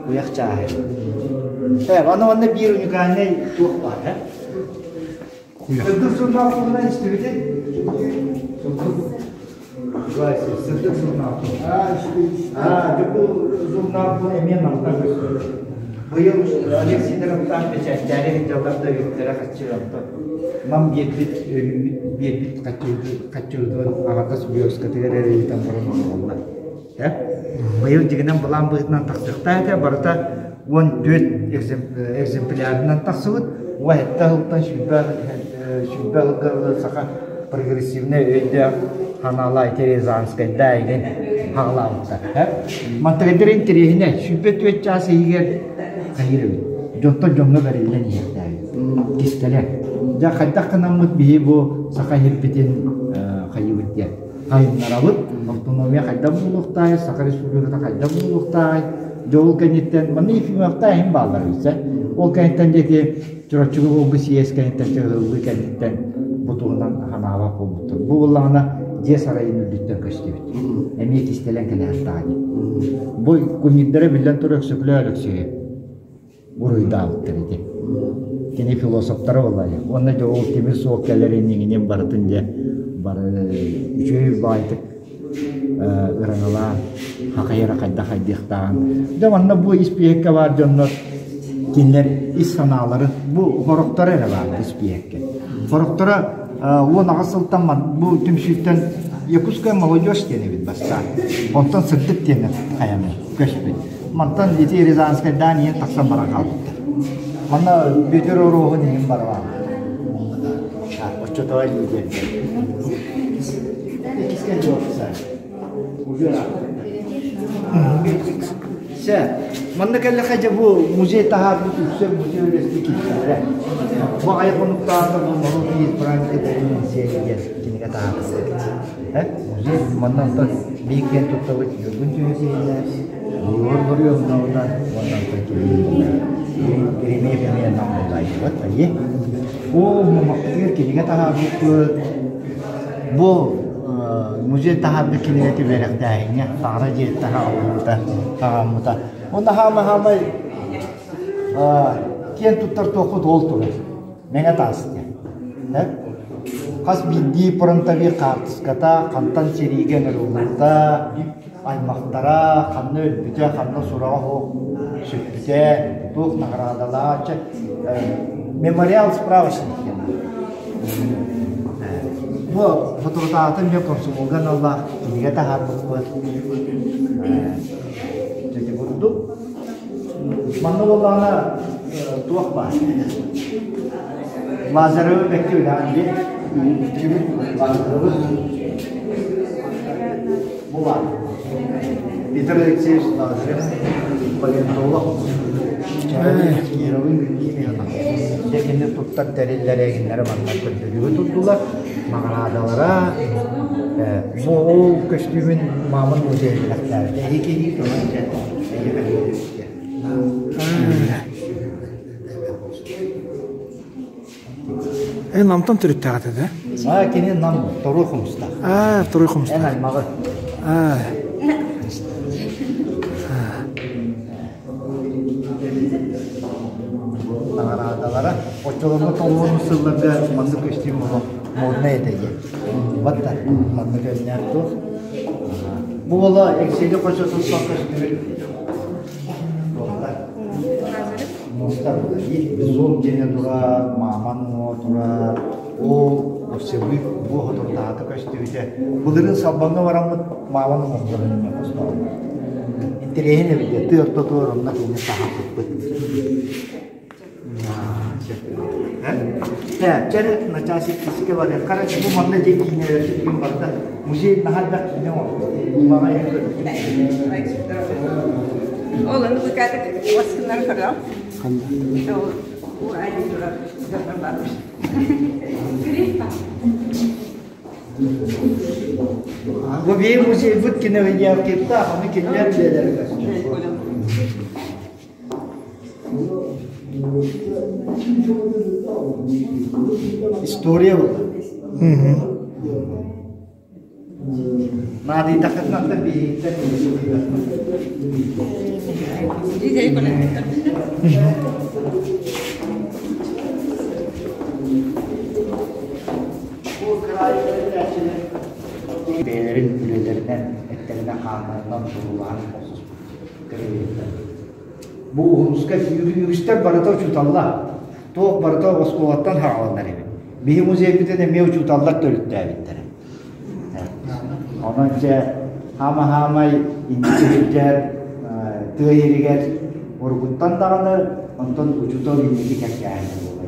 Куйах чааһы. Э, аны онно биир уникальнай туох баар, э? Сырдык сурунаал туһунан истибитин? Сырдык. Сырдык сурунаал. Аа, бу журнал бу эмиэ намтан көстөр. Быйыл Олег Сидоровтаах бэчээттээри сылдьаллар да үптэрэ хаччыгаппыт. Нам биэрбит, өлүүбүт биэрбит хаччыбытын аҕардас версткатыгар эрэ ыытан баран оҥороллор. Быйыл дьиҥинэн былаан быһыытынан тахсыахтаах этэ, барыта 14 экземплярынан тахсыбыт. Уа сэттэ сылтан 20 сылга дылы саха прогрессивнай өйдөөх ханаала ити Рязанскайда игин хаҕылаабыттар. Мантыгайдар интэриэһинэ 24 чаас иһигэр хайыр эбит. Дьонтон дьоҥҥо бэриллэн иһиэхтээбит. Кистэлэ. Дьэ хайдах гынаммыт биһи бу саха иһирбитин хайыыбыт диэн сайыннарабыт, автономия хайдах буолуохтааҕый, Саха Республиката хайдах буолуохтааҕый, дьэ ол кэнниттэн манна Ефимовтаах иһин бааллар билсэ. Ол кэнниттэн диэки Чурапчыга буолбут съезд кэнниттэн чыһыллыы кэнниттэн бу туһунан ханаабат буолбуттар. Бу буоллаҕына дьиэ сарайын үрдүттэн көстүбүт. Эмиэ кистэлэҥ кэлээхтэҕэ дии. Бу кумирдара биллэн турар Өксөкүлээх Өлөксөйө. Уруйдаабыттар ити. Кини философтара буоллаҕа. Уонна дьэ ол тимир суол кэлэрин иҥинин барытын дьэ бары үчүгэй баайтык ыраҥалаан хахайара хайдах хайдыахтааҕын. Дьэ манна бу испииһэккэ баар дьоннор кинилэр ис санааларын бу сорохторо эрэ баар испииһэккэ. Сорохторо 18 сылтан бу түмсүүттэн Якутская молодежь диэн эбит бастаан. Онтон сырдык диэн хайаны көспүт. Мантан ити Рязанскайдаан иһэн тахсан баран хаалбыттар. Манна Бүөтүр Оруоһун иһин баралаан. Оччотоо илиигэ. Сэ, манна кэллэхэ дьэ бу музей таһаарбыт үксэ музей үлэсти киирсэллэрэ. Бу аҕыйах хонуктааҕыта бу норуот избранника Дарин музейа диэн кинигэ таһаарбыт. Музей манна онтон биир киэн туттабыт Ньургун түһүлгэтинэ, Егор Ларионовна уонна онтон Еремеев эмиэ нам буллаайдыбат айы. Ол мумахпытыгар кинигэ таһаарбыппыт. Бу музей таһаарбыт кинигэтэ үөрэхтээһиҥҥэ таҥара дьиэтэ хаалбыта, хаҕаммыта. Онно хаама-хаамай киэн туттар туохпут ол турар. Мэҥэ таас диэн. Хас биирдии фронтовик хаартыската хантан сэриигэ ыҥырыллыбыта, аймахтара, ханна өлбүтэ, ханна сураҕа суох сүппүтэ, туох наҕараадалаах мемориал справочник диэн. Бу соторутааҕыта эмиэ комсомолга аналлаах кинигэ таһаарбыппыт. Ити курдук. Манна буоллаҕына туох баар? Лазеры бэккэ үлэҕин дии. Лазеры бу баар. Петр Алексеевич Лазарев, палеонтолог. Кировын Дьэ кини туттар тэриллэрэ эгиннэрэ манна көрдөрүүгэ турдулар. Наҕараадалара бу ол көстүүмүн мааман музейын бэлэхтээбитэ. Эһиги туран дьэ Эн Намтан төрүттээх этэ да? Аа, кини Нам Торуй Хомустаах. Аа, Торуй Хомустаах. Эн аймаҕы. Аа. Наҕараадалара оччолорго толуону сылларга маннык көстүүм олох моднай этэ диэн. Батта маннык өҥнөөх туох. Бу буола Эксели хочотуттан көстүбүт туохтар. Мустар Бизон диэни турар, Мааман уҥуоҕа турар, ол овсевик бу соторутааҕыта көстүбүтэ. Былырыын Салбаҥҥа бараммыт Мааман уҥуохтарын эмиэ хостообут. Интэриэһин эбит, тыа ортотугар онно кинини саһарбыппыт. Чэ, начаас иккискэ барыахха эрэ, бу манна дьиэ киинэлэр сүргүн барда. Музей наһаа элбэх киинэ оҥорбут. Маҕа иһин көрбүтүм. Ол аны быкааты уоскуннары көрөм. Ханна? Ол аайы турар дьоннор баар. Бу биир музейбыт киновидеоархивтаах, ону кинилэр үлэлэрэ көстөр. История была. Наадыйдаххытына антан биһигиттэн Бу кыраайы үөрэтээччилэр бэйэлэрин үлэлэринэн, эттэринэн-хааннарынан туруулаһан охсуспут кэриэһиттэр. Бу уһунуска үгүстэр барыта учууталлар. Туох барыта оскуолаттан саҕаланар эбит. Биһи музейбытын эмиэ учууталлар төрүттээбиттэрэ. Онон дьэ хаама-хаамай инники сылдьар тыа иһигэр урукуттан даҕаны онтон учуутал инники кэккээһинэ буолар.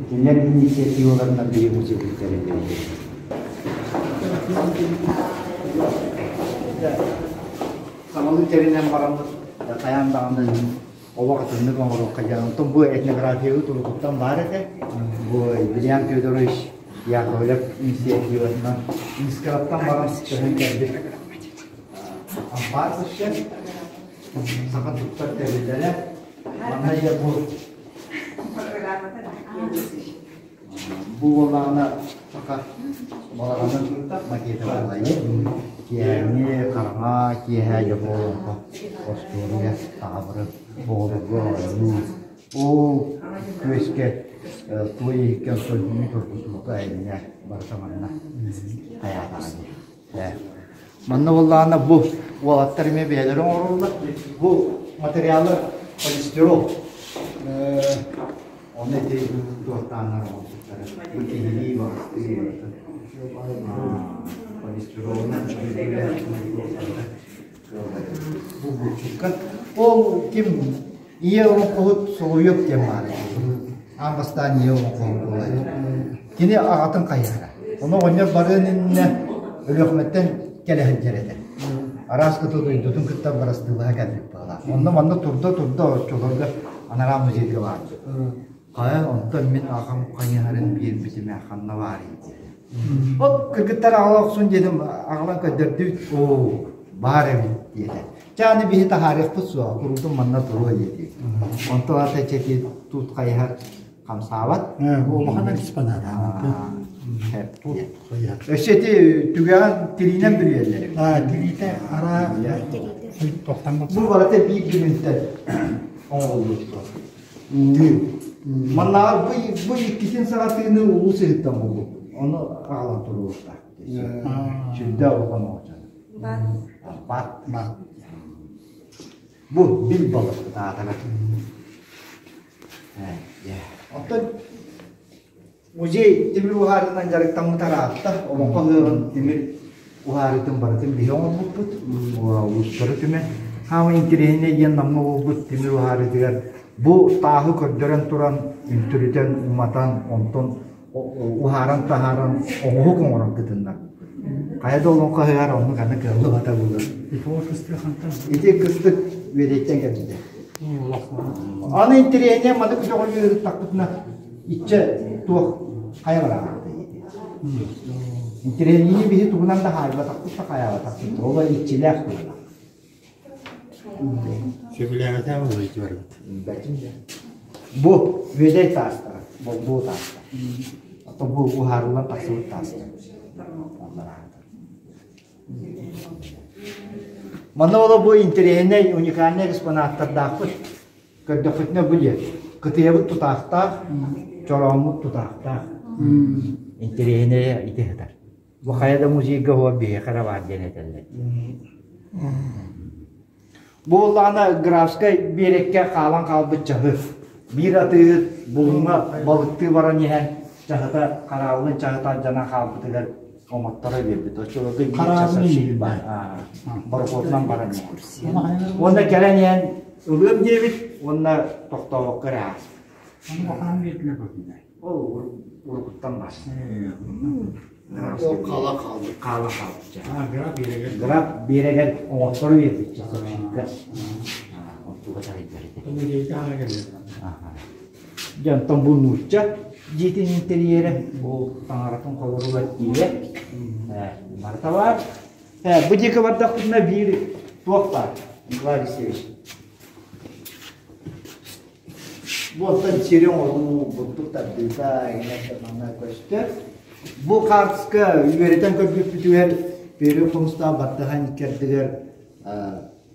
Кинилэр инициативаларынан биһи музейбыт тэриллибит. Саҥалыы тэринэн бараммыт хайаан даҕаны олох атыннык оҥоруохха диэн. Онтон бу этнографиябыт урукуттан баар этэ. Бу Вильям Федорович Яковлев инициативатынан Искраттан баран көһөн кэлбит ампаар өссө саха туттар тэриллэрэ. Манна дьэ бу Бу буоллаҕына саха балаҕанын макета буолайы. Киэһээҥҥи хараҥа киэһэ дьобуолоҥхо остуоруйа таабырын оҕолорго оонньуу. Ол күөскэ туой иһиккэ сойбуну тургутуута эйинэ барыта манна хайаатаҕа дии. Манна буоллаҕына бу уолаттар эмиэ бэйэлэрэ оҥороллор. Бу материалы полистирол. Ону ити туохтааннар оҥорбуттара. Бу киһилии баҕастыы барыта. Полистиролунан Бу булчукка. Ол ким ийэ олоҥхоһут Соловьев диэн баар Аан бастаан ийэ олоҥхоһут буолар. Кини аҕатын хайыһара. Ону оҕонньор барыан иннинэ Өлүөхүмэттэн кэлэ сылдьар этэ. Араас кытыл дойдутун кытта барастыылаһа кэлбит быһыылаах. Онно манна турда-турда оччолорго анараа музейга баар. Хайа онтон мин аҕам хайыһарын биэрбитим ээ ханна баарый диэтэ. От кыргыттар аҕала охсун диэтим аҕалан көрдөрдүбүт оо баар эбит диэтэ. Чэ аны биһи таһаарыахпыт суоҕа куруутун манна туруо диэтибит. Онтон ата чэти тут хайыһар хамсаабат. Улахан экспонат. Өссө ити түгэҕин тириинэн бүрүйэллэр эбит. Тириитэ араа Бу барыта биир дүлүнтэн оҥоһуллубут. Маннааҕар бу, бу иккитин саҕатыыны улуус иһиттэн буллум. Ону аҕалан туруохтаах. Сүрдээх улахан оҕочон. Бат. Бат. Бу бил балык аатара. Оттон музей тимир уһаарытынан дьарыктаммыт араатта. Олоҥхо ыһыаҕын тимир уһаарытын барытын биһи оҥорбуппут. Уустары түмэн. Хаамай интэриэһинэй диэн Намҥа буолбут тимир уһаарытыгар бу тааһы көрдөрөн туран, үнтүрүтэн, уматан, онтон уһааран таһааран оҥоһук оҥорон кытыннарбыппыт. Хайа да олоҥхо ыһыаҕар оннук аны кыаллыбата буолар. Ити кыстык үөдэйтэн кэлбитэ. Аны интэриэһинэй маны көтөҕөлүү ыһыктахпытына иччэ туох хайа бараҕат Интэриэһинэйи биһи тугунан да хаайбатахпыт да хайаабатахпыт. Ол иччилээх буолла. Сөбүлээбэтэх ити барбыт. Бу үөдэй таастара, болбуо таастара. Ото бу уһаарыллан тахсыбыт таастар. Манна оло бу интэриэһинэй уникальнай экспонаттардаахпыт. Көрдөххүтүнэ бу диэн кытыйабыт тутаахтаах, чорооммут тутаахтаах. Интэриэһинэйэ ити сытар. Бу хайа да музейга уһуор биһиэхэ эрэ баар диэн этэллэр. Бу буоллаҕына Графскай биэрэккэ хаалан хаалбыт чаһы. Биир атыыһыт булуҥҥа балыктыы баран иһэн чаһыта харааллын чаһыта алдьанан хаалбытыгар оҥотторо биэрбит. Оччолорго биир часовщик баар. Борохуотунан баран иһэн. Уонна кэлэн иһэн ылыам диэбит уонна тохтообокко эрэ ааспыт. Ол урукуттан бас. Ол хаала хаалбыт. Хаала хаалбыт. Граф биэрэгэр. Граф биэрэгэр оҥотторо биэрбит часовщикка. Онтуга тарыйдар этэ. Дьэ онтон бу нуучча дьиэтин интерьерэ, бу таҥаратын холоругар тиийэ барыта баар. Бу диэки бардахпытына биир туох баар, Николай Алексеевич. Бу оттон сири оҥоруу, бурдук тардыыта, эҥинэ манна көстөр. Бу хаартыска үөрэтэн көрбүппүтүгэр Первый хомустаах баттаһан иккэрдигэр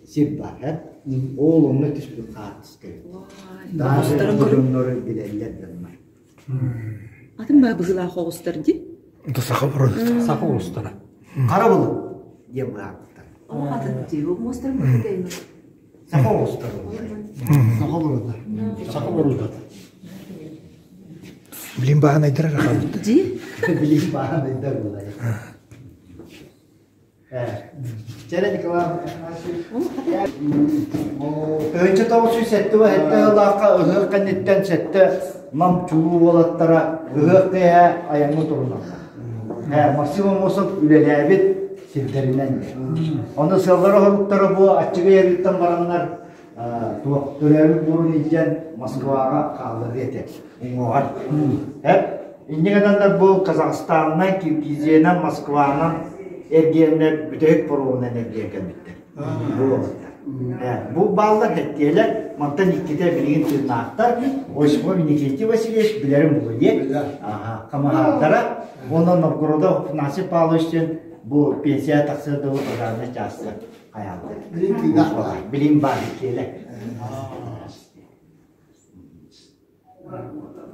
сир баар. Ол онно түспүт хаартыска эбит. Даже дьоннору билэллэр дьоннор. Атын баа быһыылаах оҕустар дии. Это саха бұрын. Саха оҕустара. Хара булу диэн быһаарбыттар. Атын дии, ол муостар быһыыта Саха оҕустара. Саха бұрыда. Саха бұрыда. Билин баһанайдар эрэ хаалбыт. Дии? Билин баһанайдар буолар. Чэрэ Николай 1997 сыллаахха ыһыах кэнниттэн сэттэ Нам чулуу уолаттара ыһыах киэһэ айаҥҥа туруналлар. Максим Аммосов үлэлээбит сирдэринэн. Ону сыаллара-соруктара бу аччыгый арыыттан бараннар туох төрөөбүт буорун илдьэн Москваҕа хаалларыы этэ уҥуоҕар. Инньэ гынаннар бу Казахстанынан, Киргизиянан, Москванан эргиэннэр бүтэһик паромунан эргийэн кэлбиттэр. Бу Бу бааллар хэттиэлэр, мантан иккитэ билигин тыыннаахтар. Осипов Никитий Васильевич билэрин булу диэн. Хамаһаардара. Уонна Новгородов Афанасий Павлович диэн бу пенсия тахсыар дылы пожарнай чааска хайааллар. Билин баар иккиэлэр.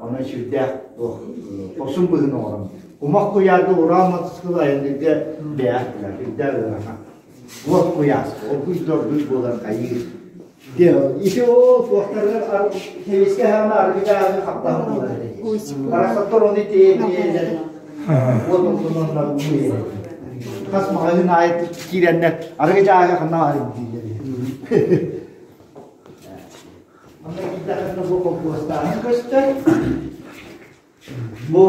Онон сүрдээх туох хорсун быһыыны оҥорон. Кумах куйаарга ураа матыскыл айанныырга бэйээх билэр, сүрдээх ыарахан. Уот куйаас, оргуй да оргуй буолан хайыы. Ити ол туохтарыгар сэбиэскэй хаана аргыдааҕы хаптаһын буолар этэ. Барахсаттар ону тиэйэн уот ортонон Хас маҕаһыын аайы киирэннэр арыгы дьааһы ханна баар дииллэр. Онно киирдэххитинэ бу холкуостааһын көстөр. Бу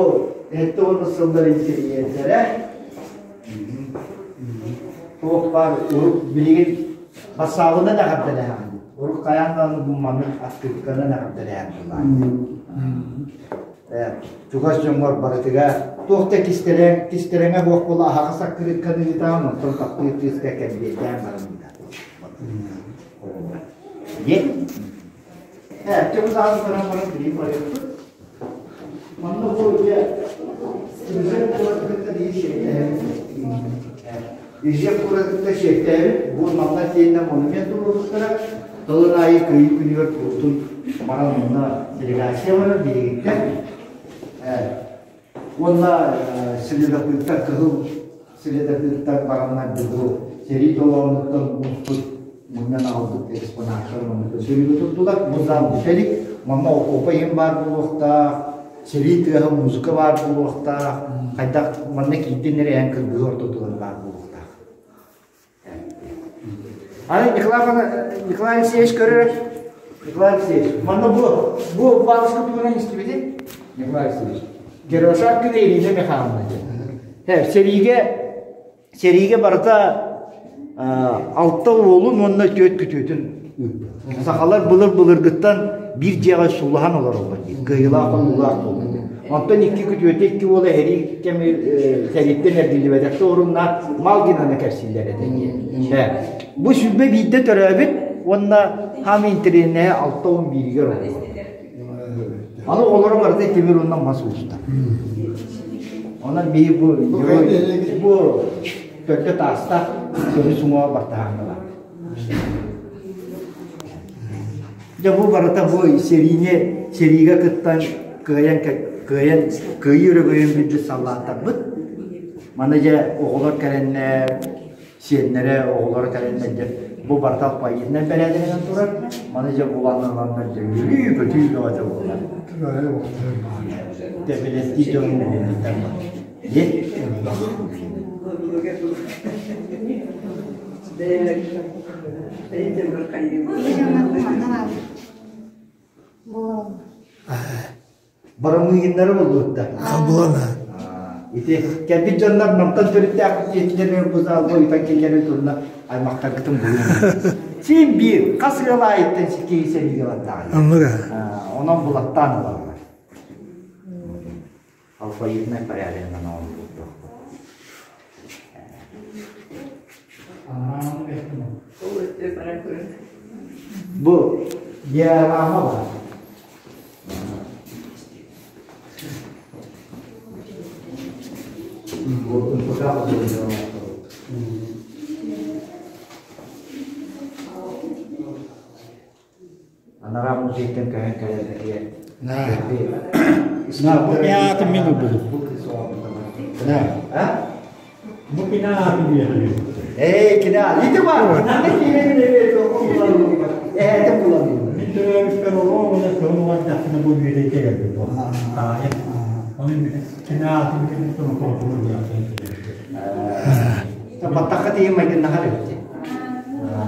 70 сыллар интэриниэттэрэ туох баар урут билигин бассаабынан эҕэрдэлээҕин. Урут хайаан даҕаны бу маннык открытканан эҕэрдэлээҕин Чугас дьоҥҥор барытыгар туох да кистэлэҥ, кистэлэҥэ буох буола аһаҕас аккырыыкканы ыытаҕын, онтон таптыыр кыыска кэмбиэрдээн баран ыытар. Диэн. Чэ, бу саҕан баран баран билии барыахпыт. Манна бу дьэ Ижев куоратыгар биир сиэктээбит. Ижев куоратыгар сиэктээбит. Бу манна тиэннэ монумент туруорбуттара. Тылын аайы Кыайыы күнүгэр куруутун баран онно делегация барар биһигиттэн. Уонна следопыттар кыһыл следопыттар бараннар бу сэрии толоонуттан муспут мунньан аҕалбыт экспонаттар манна көрсөрүүгэ турдулар. Бу зал бүтэлик. Манна окуопа иһин баар буолуохтаах, сэрии тыаһа музыка баар буолуохтаах, хайдах манна киирдин эрэ эн кыргыһы ортотугар баар буолуохтаах. Аны Николай Алексеевич көрөр. Николай Алексеевич, манна бу бу бабушка туһунан истибитин? Николай Алексеевич. Герошакина Ирина Михайловна диэн. Сэриигэ сэриигэ барыта алта уолун уонна түөрт күтүөтүн ыыппыт. Сахалар былыр-былыргыттан биир дьиэҕэ суулаһан олороллор дии. Кыайыылаах хонуулаах буолбут. Онтон икки күтүөтэ икки уола эрии кэми сэрииттэн эргиллибэтэхтэ оруннаах Малгинаны кэпсииллэр этэ диэн. Бу сүлбэ биирдэ төрөөбүт уонна хаам интэриэнэһэ 61-игэр олорор. Аны оҕолоро барыта тимир уонна мас ууста. Онон биһи бу бу төрдө таастаах көмүс уҥуоҕа бартаһаҥҥалар. Дьэ бу барыта бу сэриини сэриигэ кыттан кыайан кыайан кыайыы өрөгөйүн билбит саллааттарбыт. Маны дьэ оҕолор кэлэннэр, сиэннэрэ оҕолоро кэлэннэр дьэ бу барыта алпайыытынан бэрээдэгинэн турар. Маны дьэ булан ыланнар дьэ үөрүү-көтүү бөҕөтө буолар. Дьэ билэттии дьонун булуннар. Барамыыгиннары буллуттар. Булана. Ити кэлбит дьоннор мантан төрүттээх тиэтилэр бу залга ыйтан киллэрин турна аймахтаргытын булуҥ. Син биир хас ыал аайыттан киһи сэриигэ бардаҕай. Онон булаттаан ылаллар. Алфавитнай порядогынан оҥорбуттар. Бу диорама бар. Бу НПК. Анараа музейтан көһөн кэлэрбитигэр На, бу аатын мин ылбытым. На. А? Бу кини аатын биэрэр. Эй, кини ити бар. Нанда киирэн Эһэтин булан. Мин төрөөбүппэр олоҕу кыһыл угардахпына бу үөдэйгэ кэлбит бу. Таайа. Оны кини аатын кини тонокоотугу Баттахха тиийэн майгыннаһар эбит.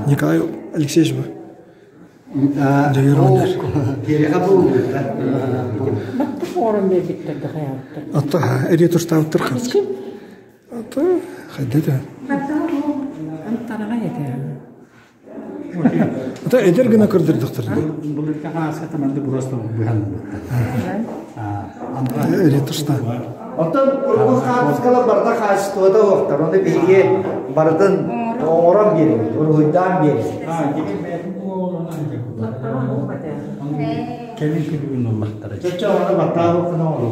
Николай Алексеевич бу. Дьөгүөр оҕонньор. Киэрэхэ буолбута. Баттах оҥорон биэрбиттэр да хайаабыттар. Отто эрие тустаабыттар хаска. Отто хайда да. Антараҕай этэ. Ата эдэр гына көрдөрдөхтөр. Былыргы хааска таманды просто быһан Эрие тустаа. Оттон урукку хаартыскалар барыта хаачыстыбата суохтар. Ону биһиги барытын оҥорон биэрэбит, уруһуйдаан биэрэбит. Кэлин күлүгүн ыллахтара. Чоччо ону баттаабыккын оҥору.